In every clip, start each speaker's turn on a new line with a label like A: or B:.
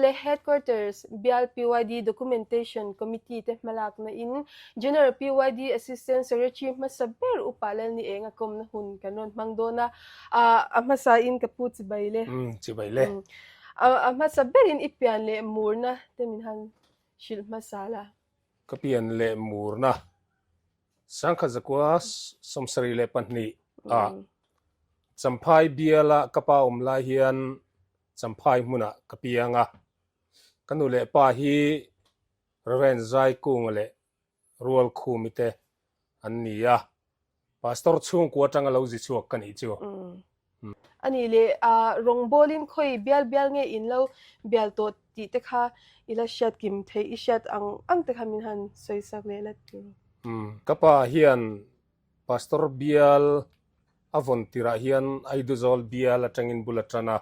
A: Awle Headquarters Bial PYD Documentation Committee te hmalakna in General PYD Assistant Secretary hmasa ber Upa Lalni Enga kawmna hun kan rawn hmang dawn a, a hmasa in ka pu chibai le.
B: Umm chibai le.
A: A hmasa ber in i pian leh murna te min han hrilh hmasa la.
B: Ka pian leh murna Sangkhat zakua 72 ah Champhai biala ka pa awm lai hian Champhai hmunah ka piang a. Ka nu leh pa hi Rev. Zaikunga leh Rualkhumi te an ni a. Pastor chhungkua atanga lo zi chhuak ka nih chu.
A: A nih leh rawngbawlin khawi bial bial nge in lo bial tawh tih te kha i la hriat kim theih, i hriat ang ang te kha min han sawi sak leh la tur.
B: Ka pa hian Pastor bial a vawn tirah hian Aiduzawl bial atangin bul a tan a,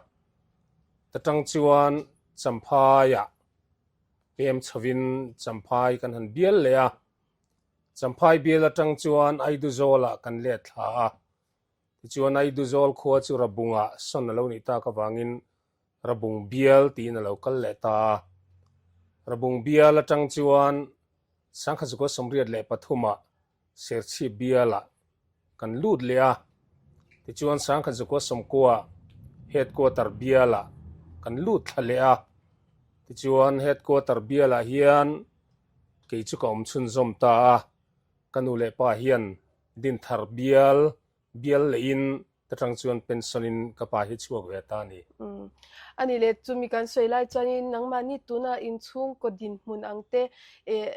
B: ta tang chuan Champhaiah pem chhovin Champhai kan han bial leh a, Champhai bial atang chuan Aiduzawlah kan let thla a, tichuan Aiduzawl khua chu Rabungah sawn a lo nih tak avangin Rabung bial tiin a lo kal leh ta a. Rabung bial atang chuan Sangkhatzukua 83ah Serchhip bialah kan lut leh a, tichuan Sangkhatzukua 90ah Headquarter bialah kan lut thla leh a, tichuan Headquarter bialah hian Kei chu ka awm chhunzawm ta a, ka nu leh pa hian Dinthar bial bial lehin ta tang chuan pension in ka pa hi chhuak ve ta a ni.
A: Umm. A nih leh chumi kan sawi lai chuanin nangmahni tuna inchhungkaw dinhmun ang te eh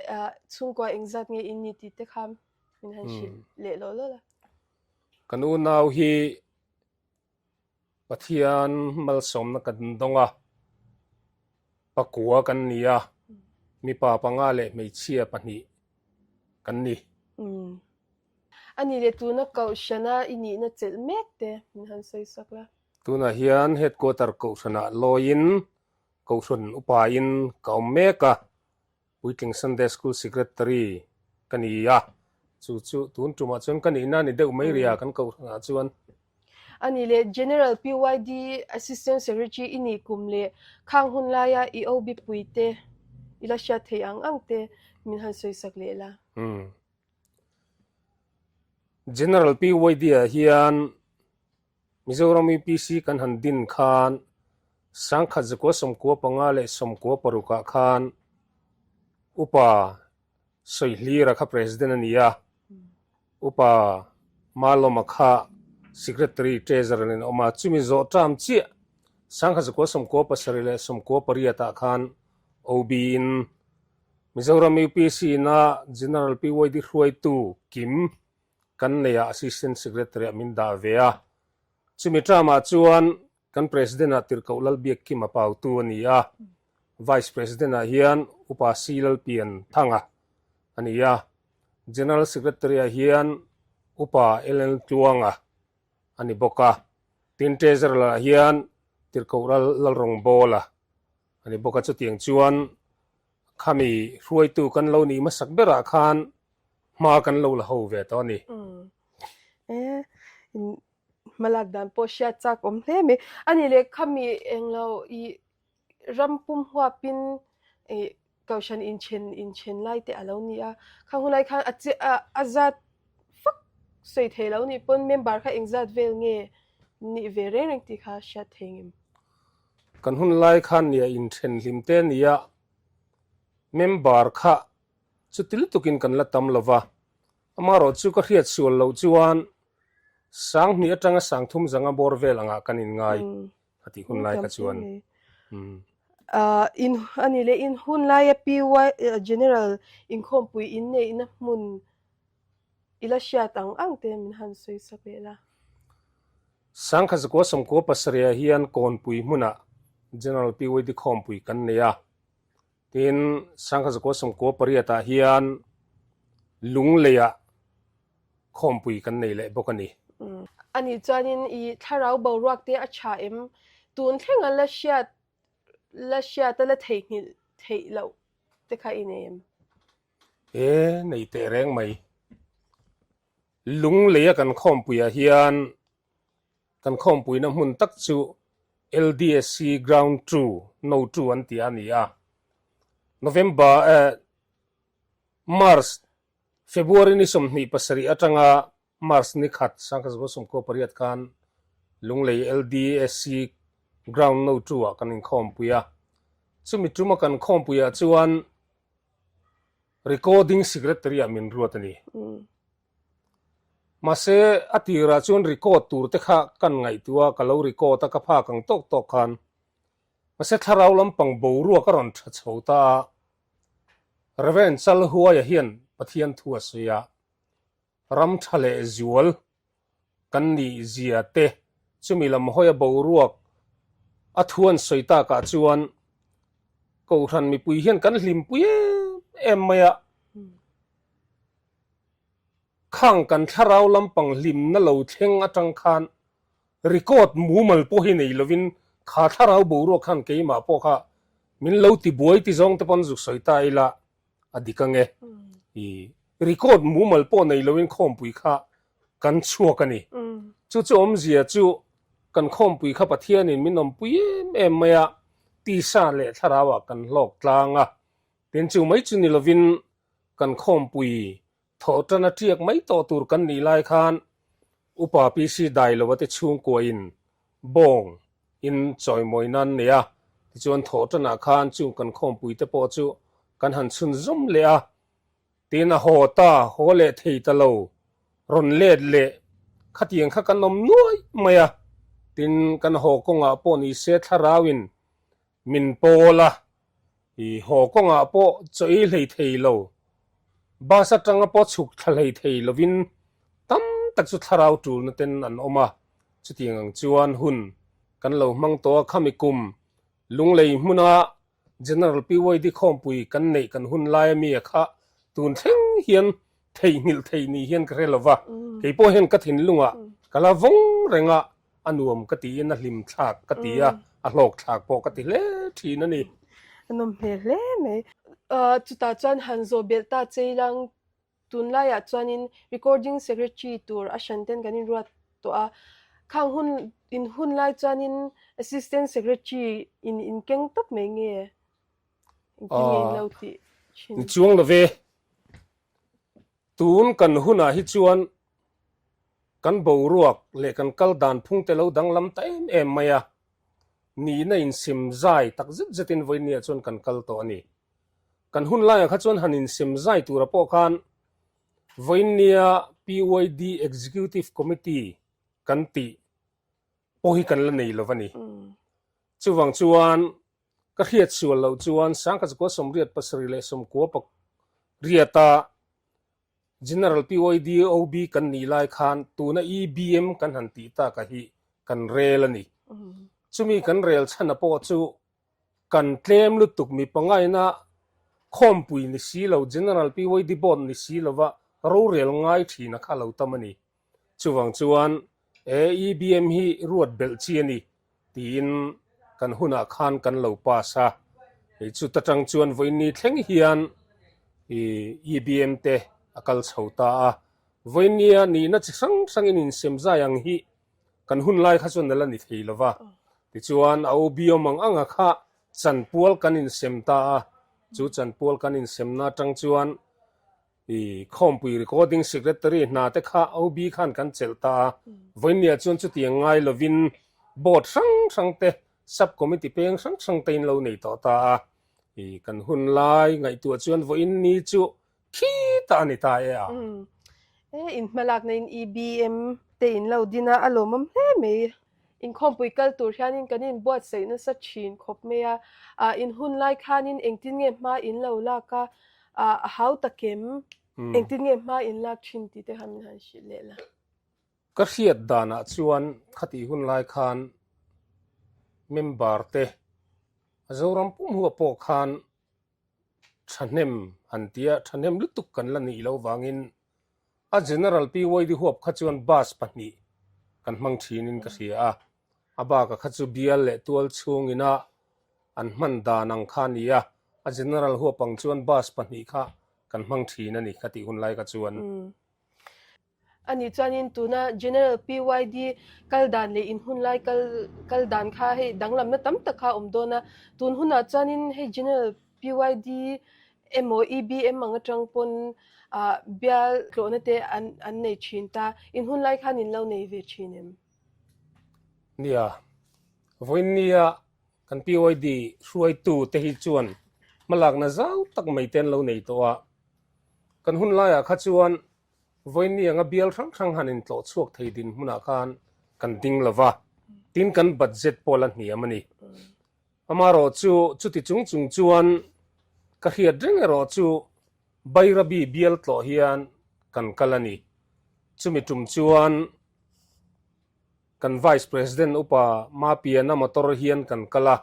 A: chhungkua engzat nge in ni tih te kha min han hrilh leh lawh lawh la.
B: Kan unau hi Pathian malsawmna kan dawng a, pakua kan ni a, mipa panga leh hmeichhia pahnih kan ni.
A: Umm. A nih leh tuna Kohhrana i nihna chelh mek te min han sawi sak la.
B: Tunah hian Headquarter Kohhranah lawiin Kohhran upain ka awm mek a, Puitling Sunday School Secretary ka ni a, chu chu tun tumah chuan ka nihna a ni deuh mai ria kan kohhranah chuan.
A: A nih leh General PYD Assistant Secretary i nih kum leh khang hun laia i OB pui te i la hriat theih ang ang te min han sawi sak leh la.
B: Umm. General PYD ah hian Mizoram UPC kan han din khan Sangkhat zakua 95 leh 96 ah khan Upa Sawihlira kha President a ni a, Upa Malawma kha Secretary Treasurer in a awm a, chumi zawh term chiah Sangkhat zakua 97 leh 98 ah khan OB in Mizoram UPC ina General PYD hruaitu Kim kan nei ah Assistant Secretary ah min dah ve a, chumi term ah chuan kan President ah Tirhkoh Lalbiakkima pautu a ni a, Vice President ah hian Upa C Lalpian Thanga a ni a, General Secretary ah hian Upa LN Tluanga a ni bawk a, tin Treasurer ah hian Tirhkoh Lalrawngbawla a ni bawk a, chutiang chuan Khami hruaitu kan lo nih hmasak berah khan hma kan lo la ho ve tawh a ni.
A: E, hmalak dan pawh hriat chak awm hle mai. A nih leh khami englo i ram pum huapin i kohhran inthen inthen lai te a lo ni a. Khang hunlai khan a che a a zat fak sawi thei lo nih pawn member kha engzat vel nge nih ve reng reng tih kha hriat thei ngem.
B: Kan hun lai khan nia inthen hlim te nia member kha chuti lutukin kan la tam lo va, amaherawh chu ka hriat sual loh chuan 2000 atanga 3000 zanga bawr vel angah kan inngai a tih hun lai kha chuan.
A: In a ni leh in hun laia PY General inkhawmpui inneihna hmun I la hriat ang ang te min han sawi sak leh la.
B: Sangkhat zakua 97 ah hian Kawnpui hmunah General PYD khawmpui kan nei a. Tin, Sangkhat zakua 98 ah hian Lungleiah khawmpui kan nei leh bawk a ni.
A: A nih chuanin i thlarau boruak te a tha em? Tun thlenga la hriat la hriat a la theihnghilh theih loh te kha i nei em?
B: E, nei teh reng mai. Lungleia kan khawmpuiah hian kan khawmpuina hmun tak chu LDSC Ground Two, No Two an tih a ni a. November eh March, February ni 27 atanga March ni khat 1998 khan Lunglei LDSC Ground No Two ah kan inkhawmpui a. Chumi tuma kan khawmpuiah chuan Recording Secretary ah min ruat a ni. Mahse, a tirah chuan record tur te kha kan ngaihtuah a, ka lo record a, ka phak ang tawk tawk khan. Mahse, thlarau lampang boruak a rawn tha chho ta a, Rev. Chalhuaia hian Pathian thu a sawi a, ram tha leh zual kan nih zia te, chumi lam hawia boruak a thu an sawi takah chuan Kohhran mipui hian kan hlimpui em em mai a. Khang kan thlarau lampang hlimna lo thleng atang khan record mumal pawh hi nei lovin kha thlarau boruak khan keimah pawh kha min lo ti buai ti zawng te pawn zuk sawi ta ila a dik ange. I record mumal pawh nei lovin khawmpui kha kan chhuak a ni. Chu chu awmzia chu kan khawmpui kha Pathianin min awmpui em em mai a, tisa leh thlarauah kan hlawk tlang a. Tin chu mai chu ni lovin kan khawmpui thawh tan a tiak mai tawh tur kan nih lai khan Upa PC Dailova te chhungkuain bawng in chawimawi nan nei a, tichuan thawh tanah khan chung kan khawmpui te pawh chu kan han chhunzawm leh a, tin a haw ta, haw leh thei ta lo, rawn let leh khatiang kha kan awm nuai mai a, tin kan haw kawngah pawh ni se thlarauin Min pawl a, i haw kawngah pawh chaw ei hlei thei lo, bus atanga pawh chhuk thla hlei thei lovin tam tak chu thlarau tulna ten an awm a, chutiang ang chuan hun kan lo hmang tawh a, khami kum Lunglei hmuna General PYD khawmpui kan neih kan hun laia mi a kha tun thleng hian theihnghilh theih ni hian ka hre lo va, kei pawh hian ka thinlungah ka la vawng reng a, a nuam ka tiin a hlim thlak ka ti a, a hlawk thlak pawh ka ti hle thin a ni.
A: A nawm hmel hle mai. Chutah chuan han zawh belh ta cheilang tunlaiah chuanin recording secretary tur a hran ten kan inruat tawh a, khang hun in hun lai chuanin assistant secretary in inkeng tawp mai nge engtin nge in lo tih thin?
B: Ni chuang lo ve. Tun kan hunah hi chuan kan boruak leh kan kal dan phung te lo danglam ta em em mai a, nihna insem zai tak zet zetin vawinia chuan kan kal tawh a ni. Kan hun laiah kha chuan han insem zai tura pawh khan vawinia PYD Executive Committee kan tih pawh hi kan la nei lo a ni. Chuvang chuan Ka hriat sual loh chuan Sangkachukua 87 pariata General PYDOB kan nih lai khan tuna EBM kan han tih taka hi kan rel a ni. Chumi kan rel chhana pawh chu kan tlem lutuk mi pangaina khawmpui ni si lo, General PYD Board ni si lova rorel ngai thina kha lo tam a ni. Chuvang chuan AEBM hi ruat belh chi a ni tiin kan hunah khan kan lo pass a, hei chu ta tang chuan vawiin ni thleng hian EBM te a kal chho ta a, vawiin nia nihna chi hrang hrangin insem zai ang hi kan hun lai kha chuan a la ni thei lo va, tichuan a OB awm ang anga kha chanpual kan insem ta a, chu chanpual kan insemna atang chuan I khawmpui recording secretary hna te kha OB khan kan chelh ta a, vawinia chuan chutiang ngai lovin board hrang hrang te, sub committee peng hrang hrang te in lo nei tawh ta a. I kan hun lai ngaihtuah chuan vawiin ni chu khi ta a ni ta e a.
A: E, in hmalakna in EBM te in lo din a, a lawmawm hle mai. Inkhawmpui kal tur hianin kan inbuatsaih nasa thin khawp mai a, in hun lai khanin engtin nge hma in lo lak a, a hau takem engtin nge hma in lak thin tih te kha min han hrilh leh la.
B: Ka hriat danah chuan khatih hun lai khan member te Zoram pum huah pawh khan thahnem han tia thahnem lutuk kan la nih loh vangin a General PYD huap kha chuan bus pahnih kan hmang thinin ka hria a, a baka kha chu bial leh tual chhungina an hman dan ang kha a ni a, a General huap ang chuan bus pahnih kha kan hmang thin a ni ka tih hun lai kha chuan.
A: Ani chuanin tuna General PYD kal dan leh in hun lai kal kal dan kha hei danglamna tam tak kha a awm dawn a, tun hunah chuanin hei General PYD emaw EBM ang atang pawn ah bial tlawhna te an an nei thin ta, in hun lai khan in lo nei ve thin em?
B: Nia, vawiinnia kan PYD hruaitu te hi chuan hmalakna zau tak mai te an lo nei tawh a, kan hun laiah kha chuan Vawiinni anga bial hrang hrang han intlawh chhuak thei dinhmunah khan kan ding lo va, tin kan budget pawh la hniam a ni. Amaherawh chu chuti chung chung chuan ka hriat reng erawh chu Bairabi bial tlawh hian kan kal a ni. Chumi tum chuan kan Vice President upa Mapiana motor hian kan kal a,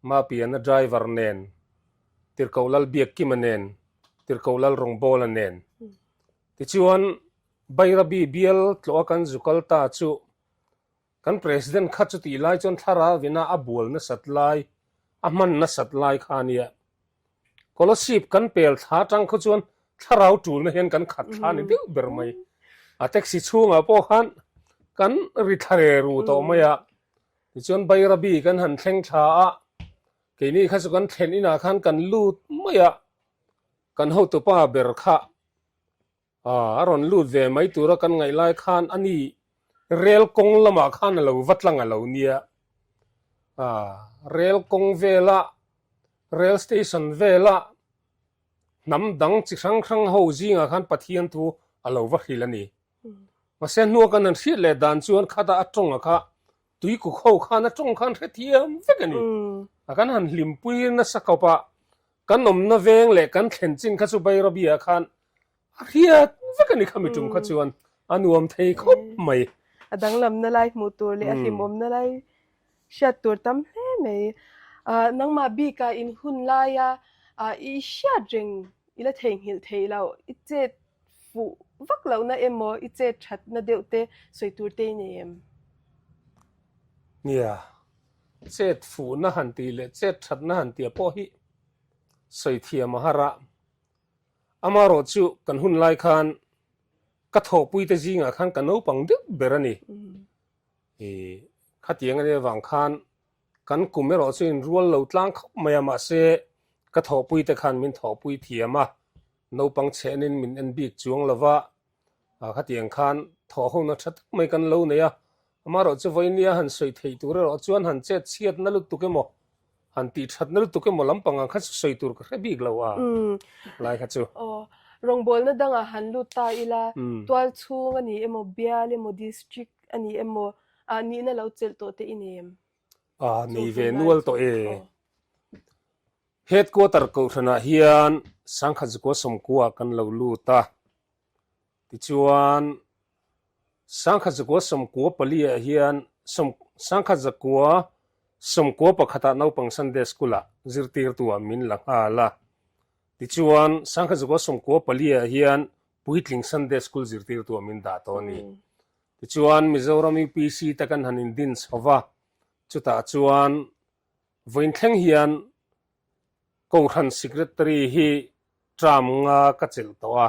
B: Mapiana driver nen, Tirhkoh Lalbiakkima nen, Tirhkoh Lalrawngbawla nen. Tichuan Bairabi bial tlawh a kan zu kal ta chu Kan President kha chutih lai chuan thlarau ina a bual nasat lai, a hman nasat lai kha a nia. Kolasib kan pel thla atang khaw chuan thlarau tulna hian kan khat thla a ni deuh ber mai. A taxi chhungah pawh khan kan ri thla re ru tawh mai a. Tichuan Bairabi kan han thleng thla a, keini kha chu kan thlen inah khan kan lut mai a, kan hotupa ber kha A rawn lut ve mai tura kan ngaih lai khan a ni rel kawng lamah khan a lo va tlang a lo nia. A, rel kawng vela, rel station vela hnam dang chi hrang hrang ho zingah khan Pathian thu a lo va hrilh a ni. Mahse hnua kan han hriat leh dan chuan khata a tawng kha tuikuk ho khan a tawng khan hrethiam vek a ni. A kan han hlimpui nasa kawp a, Kan awmna veng leh kan thlen chin kha chu Bairabi-ah khan a hriat vek a ni kha mi tum kha chuan a nuam thei khawp mai.
A: A danglamna lai hmuh tur leh a hlimawmna lai hriat tur tam hle mai. Nangmah bikah in hun laia i hriat reng i la theihnghilh theih loh, i chet fuh vak lohna emaw i chet thatna deuh te sawi tur te i nei em?
B: Nia, Chet fuhna han tih leh chet thatna han tih pawh hi sawi thiam a har a. Amaherawh chu kan hun lai khan ka thawhpuite zingah khan ka naupang deuh ber a ni. Ih khatiang a nih avang khan kan kum erawh chu inrual lo tlang khawp mai a mahse ka thawhpuite khan min thawhpui thiam a, naupang chhenin min en bik chuang lo va. Ah khatiang khan thawhhona tha tak mai kan lo nei a, amaherawh chu vawinia han sawi theih tur erawh chuan han chet chhiatna lutuk emaw, han tih thatna lutuk emaw lampang ang kha chu sawi tur ka hre bik lo a lai kha chu.
A: Aw, rawngbawlna dangah han lut ta ila, tual chhung a ni emaw, bial emaw, district a ni emaw, ah nihna lo chelh tawh te i nei em?
B: Ah, nei ve nual tawh e. Headquarter kohhranah hian Sangkhat Zukua Sawmkua kan lo lut a. Tichuan, Sangkhat zakua sawmkua paliah hian sawm Sangkhat zakua sawmkua pakhatah naupang Sunday School-ah zirtirtuah min la nghal a. Tichuan, Sangkhat zakua sawmkua paliah hian puitling Sunday School zirtirtuah min dah tawh a ni. Tichuan, Mizoram UPC te kan han indin chho va, chutah chuan vawiin thleng hian Kohhran Secretary hi term nga ka chelh tawh a,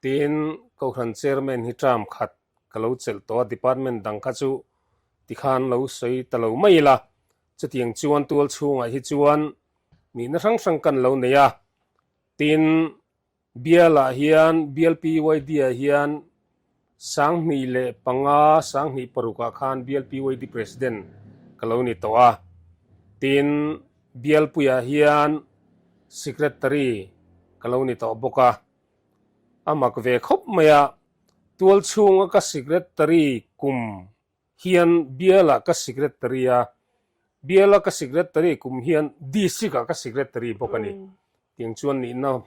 B: tin Kohhran Chairman hi term khat ka lo chelh tawh a, Department dang kha chu tikhan lo sawi ta lo mai ila, chutiang chuan tual chhungah hi chuan nihna hrang hrang kan lo nei a, tin Bialah hian, Bial PYD-ah hian 2005, 2006 ah khan Bial PYD President ka lo ni tawh a. Tin, Bialpuiah hian Secretary ka lo ni tawh bawk a. A mak ve khawp mai a, tual chhunga ka Secretary kum hian Bialah ka Secretary a, Biala ka Secretary kum hian District-ah ka Secretary bawk a ni. Tiang chuan nihna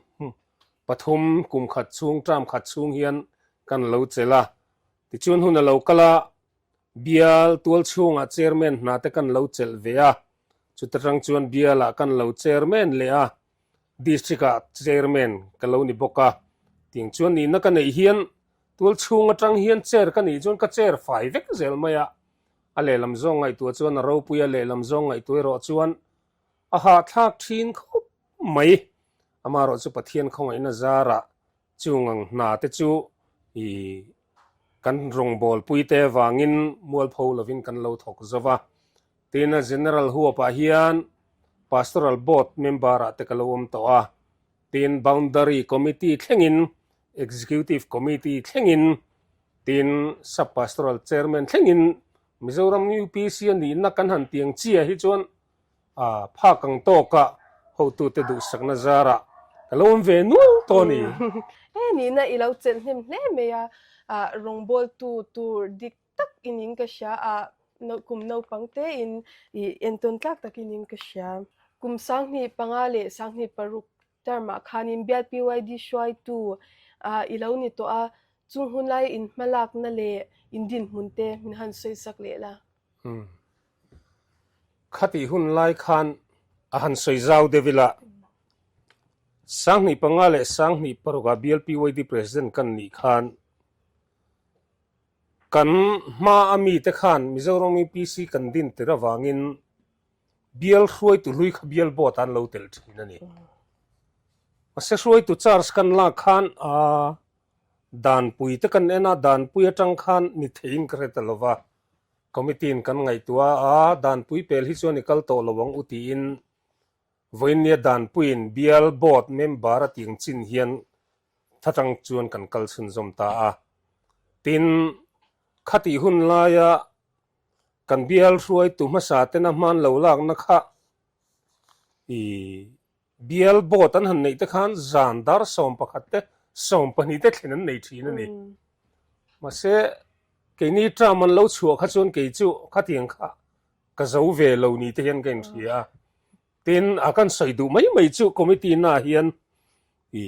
B: pathum kum khat chhung, term khat chhung hian kan lo chelh a. Tichuan hun a lo kal a, Bial tual chhungah Chairman hna te kan lo chelh ve a, chuta tang chuan Bialah kan lo Chairman leh a, District-ah Chairman ka lo ni bawk a. Tiang chuan nihna ka neih hian Tual chhung atang hian chair ka nih chuan ka chair fai vek zel mai a, a lehlam zawng ngaihtuah chuan a ropui a, lehlam zawng ngaihtuah erawh chuan a hahthlak thin khawp mai. Amaherawh chu Pathian khawngaihna zarah chung ang hna te chu i. Kan rawngbawlpuite avangin mualpho lovin kan lo thawk zo va. Tin, General huapah hian Pastoral Board member-ah te ka lo awm tawh a. Tin, Boundary Committee thlengin, Executive Committee thlengin, tin, Sub-Pastoral Chairman thlengin Mizoram UPC a nihna kan han tiang chiah hi chuan a phak ang tawka hotute duhsakna zarah ka lo awm ve nual tawh a ni.
A: He nihna i lo chelh hnem hle mai a, rawngbawltu tur dik tak in in ka hria a, kum naupang te in i entawn tlak tak in in ka hria. Kum 2005 leh 2006 term ah khanin bial PYD hruaitu i lo ni tawh a, chung hun lai in hmalakna leh in dinhmun te min han sawi sak leh la.
B: Umm. Khatih hun lai khan a han sawi zau deuh ila, 2005 leh 2006 ah bial PYD President kan nih khan Kan hma a mite khan Mizoram UPC kan din tir avangin bial hruaitu hlui kha bial board ah an lo tel thin a ni. Mahse hruaitu charge kan lak khan aa danpui te kan en a, danpui atang khan ni theiin ka hre ta lo va, committee in kan ngaihtuah a, aa danpui pel hi chuan i kal tawh lo ang u tiin vawiinnia danpuiin bial board member a tiang chin hian Thatang chuan kan kal chhunzawm ta a. Tin, khatih hun laia kan bial hruaitu hmasa tena hman lo lakna kha i bial board an han neih te khan zan dar 11 te 12 te thlen an nei thin a ni. Mahse, keini term an lo chhuah kha chuan kei chu khatiang kha ka zo ve lo ni te hian ka inhria a. Tin, a kan sawi duh mai mai chu committee na hian I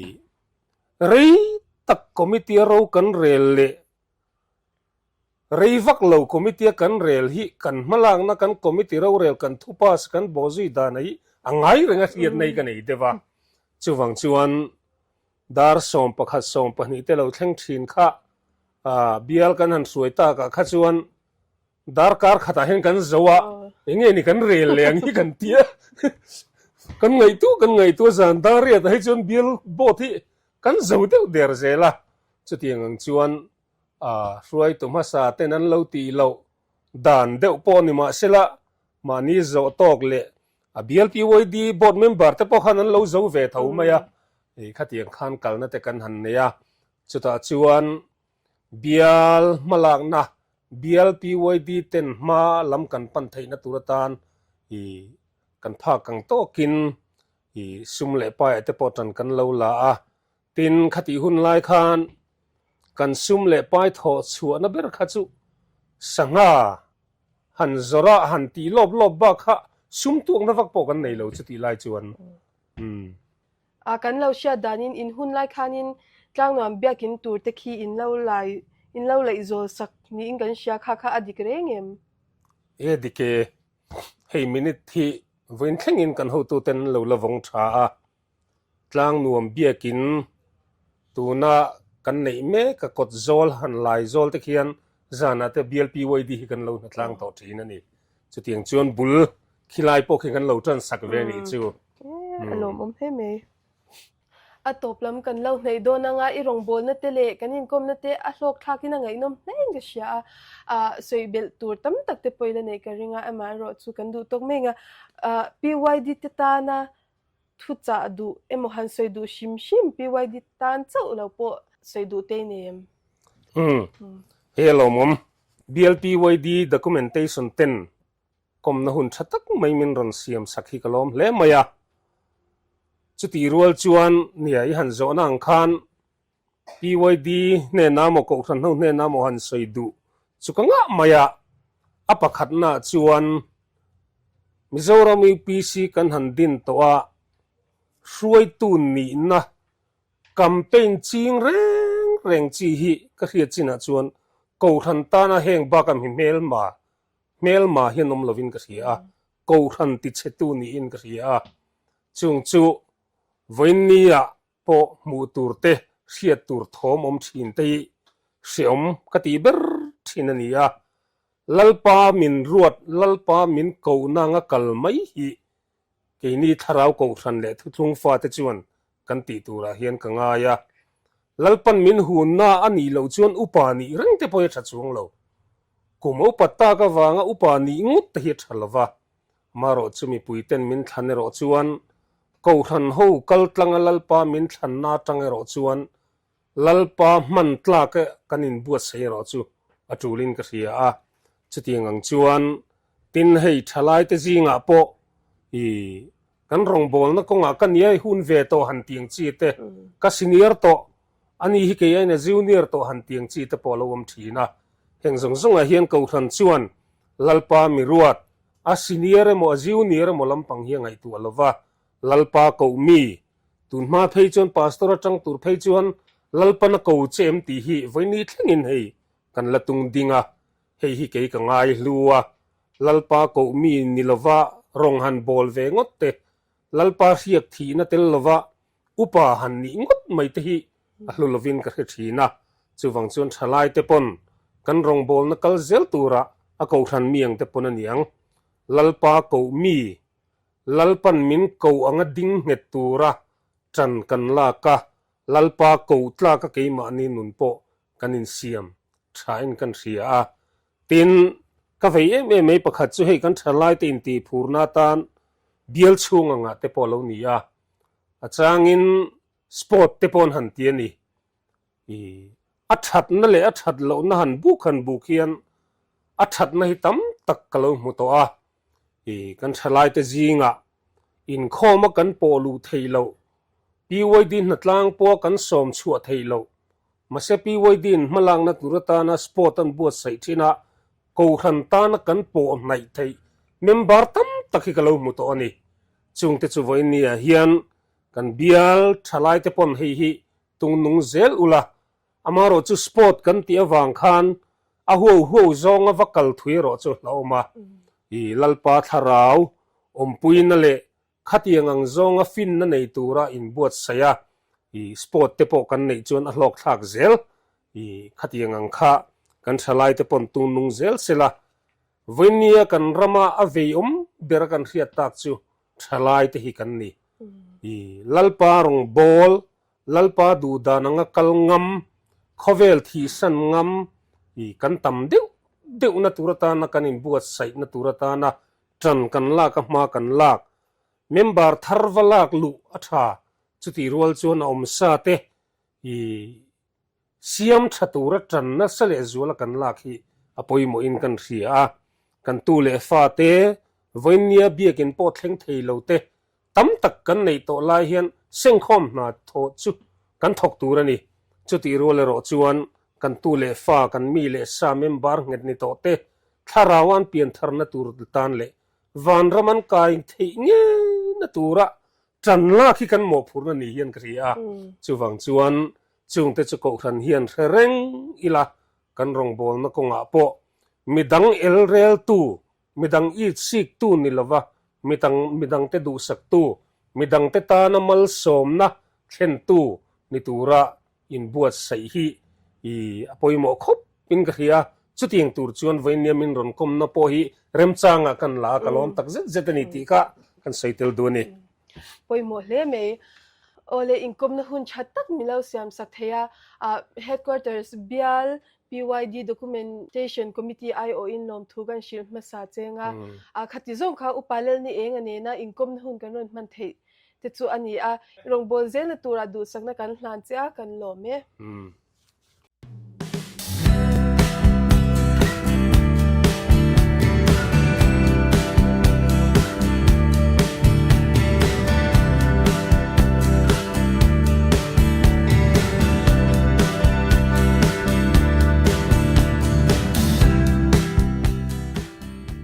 B: rei tak committee a ro kan rel leh rei vak lo committee a kan rel hi kan hmalakna kan committee rorel kan thu pass kan bawhzui dan hi a ngai reng a hriatna hi ka nei deuh a. Chuvang chuan dar 11 12 te lo thleng thin kha bial kan han hruai takah kha chuan Darkar khatah hian kan zo a, eng nge ni kan rel leh ang hi kan ti a, kan ngaihtuah kan ngaihtuah zan dar riatah hi chuan bial boat hi kan zo deuh der zel a, chutiang ang chuan hruaitu hmasa ten an lo tih loh dan deuh pawh ni mahsela mahni zawh tawk leh a bial PYD board member te pawh khan an lo zo ve tho mai a, khatiang khan kalna te kan han nei a, chutah chuan Bial hmalakna, Bial PYD ten hma lam kan pan theihna tur atan i kan phak ang tawkin i sum leh paiah te pawh tan kan lo la a. Tin, khatih hun lai khan kan sum leh pai thawh chhuahna ber kha chu sangha han zawrh a, han tih lawp lawp bak kha sum tuakna vak pawh kan nei lo chutih lai chuan. Umm.
A: A kan lo hriat danin in hun lai khanin Tlangnuam biakin tur te khi in lo lai in lo laih zawl sak niin kan hria kha kha a dik reng em?
B: E dik e, hei minute hi vawiin thlengin kan hotuten an lo la vawng tha a, Tlangnuam biakin tuna kan neih mek a kawt zawl han lai zawl te khian zanah te bial PYD hi kan lo hnatlang tawh thin a ni. Chutiang chuan bul khilai pawh khi kan lo tan sak ve nih chu.
A: A lawmawm hle mai. A tawp lam kan lo hnaih dawn anga i rawngbawlna te leh kan inkawmna te a hlawk thlakin a ngaihnawm hlein ka hria a, ah sawi belh tur tam tak te pawhin a neih ka ring a, amaherawh chu kan duh tawk mai ang a, ah PYD te tana thuchah duh emaw han sawi duh hrim hrim PYD tan chauh lo pawh sawi duh te i nei em?
B: Umm, hei a lawmawm. BLPYD documentation ten Kawmna hun tha tak mai min rawn siam sak hi ka lawm hle mai a. Chutih rual chuan nia i han zawhna ang khan PYD hnena maw Kohhran ho hnena maw han sawi duh chu ka ngah mai a. A pakhatnaah chuan Mizoram UPC kan han din tawh a, hruaitu nihna campaign ching reng reng chi hi ka hriat chinah chuan Kohhran tana heng bak a mi hmelma Hmelma hian awm lovin ka hria a, Kohhran tichhetu niin ka hria a. Chung chu vawiinnia pawh hmuh tur te, hriat tur thawm awm thin te hi hreawm ka tih ber thin a ni a. Lalpa min ruat, Lalpa min kohna anga kal mai hi keini thlarau Kohhran leh thuthlung fate chuan kan tih turah hian ka ngai a. Lalpan min hunna a nih loh chuan upa nih reng te pawh hi a tha chuang lo. Kum a upat tak avanga upa nih ngawt te hi a tha lo va. Marawh chu mipuiten min thlan erawh chuan Kohhran ho kal tlanga Lalpa min thlanna atang erawh chuan Lalpa hman tlak e kan inbuatsaih erawh chu a tulin ka hria a. Chutiang ang chuan tin hei thalaite zingah pawh i kan rawngbawlna kawngah ka nia i hun ve tawh han tiang chi te, ka senior tawh, ani hi kei aina junior tawh han tiang chi te pawh a lo awm thin a. Heng zawng zawngah hian Kohhran chuan Lalpa mi ruat, a senior emaw a junior emaw lampang hi a ngaihtuah lo va, Lalpa koh mi, tunhma phei chuan pastor atang tur phei chuan Lalpan a ko che em tih hi vawiini thlengin hei kan la tung ding a, hei hi kei ka ngai hlu a, Lalpa koh mi ni lova rawng han bawl ve ngawt te, Lalpa hriak thihna tel lova upa han nih ngawt mai te hi a hlu lovin ka hre thin a, chuvang chuan thalai te pawn kan rawngbawlna kal zel tura a kohhran mi ang te pawn a niang. Lalpa koh mi, Lalpan min ko anga ding nghet tura tan kan lak a, Lalpa koh tlak a keimahni nun pawh kan insiam thain kan hria a. Tin, ka vei em em mai pakhat chu hei kan thalaite intihphurna atan bial chhung angah te pawh a lo ni a, a changin Sport te pawh an han ti a ni. I a thatna leh a that lohna han buk han buk hian a thatna hi tam tak ka lo hmu tawh a. I kan thalaite zingah inkhawma kan pawh luh theih loh, PYD hnatlang pawha kan sawm chhuah theih loh, mahse PYD in hmalakna tur atana sport an buatsaih thin a, Kohhran tana kan pawh hnaih theih member tam tak hi ka lo hmu tawh a ni. Chungte chu vawinia hian Kan bial thalai te pawn hei hi tung nung zel ula, amaherawh chu sport kan tih avang khan a huau huau zawnga va kal thui erawh chu hlauhawm a. I Lalpa thlarau awmpuina leh khatiang ang zawnga finna nei tura inbuatsaih a, i sport te pawh kan neih chuan a hlawk thlak zel. I khatiang ang kha kan thalai te pawn tung nung zel sela, vawinia kan rama a veiawm bera kan hriat tak chu thalai te hi kan ni. I Lalpa rawng bawl, Lalpa duh dan anga kal ngam, khawvel thihsan ngam i kan tam deuh deuhna tur atana kan inbuatsaihna tur atana tan kan lak a hma kan lak. Member thar va lak luh a tha, chutih rual chuan a awmsa te i Siam tha tura tan nasa leh zuala kan lak hi a pawimawhin kan hria a, kan tu leh fate vawinia biakin pawh thleng thei lo te tam tak kan neih tawh lai hian sengkhawm hna thawh chu kan thawk tur a ni. Chutih rual erawh chuan kan tu leh fa, kan mi leh sa member nghet ni tawh te thlarau an piantharna tur tan leh vanram an kai theih ngeina tura Tan lak hi kan mawhphurna ni hian ka hria a, chuvang chuan chungte chu Kohhran hian hre reng ila kan rawngbawlna kawngah pawh midang el reltu, midang itsiktu ni lova midang midangte duhsaktu, midangte tana malsawmna thlentu ni tura inbuatsaih hi i a pawimawh khawp in ka hria a, chutiang tur chuan vawinia min rawn kawmna pawh hi remchangah kan la a, ka lawm tak zet zet a ni tih kha kan sawi tel duh a ni.
A: Pawimawh hle mai. Awle inkawmna hun tha tak min lo siam sak thei a, Headquarters bial PYD Documentation Committee aiawhin lawmthu kan hrilh hmasa cheng a, khati zawng kha Upa Lalni Enga nena inkawmna hun kan rawn hman theih te chu a ni a, rawngbâwl zelna tura duhsakna kan hlan che a, kan lawm e.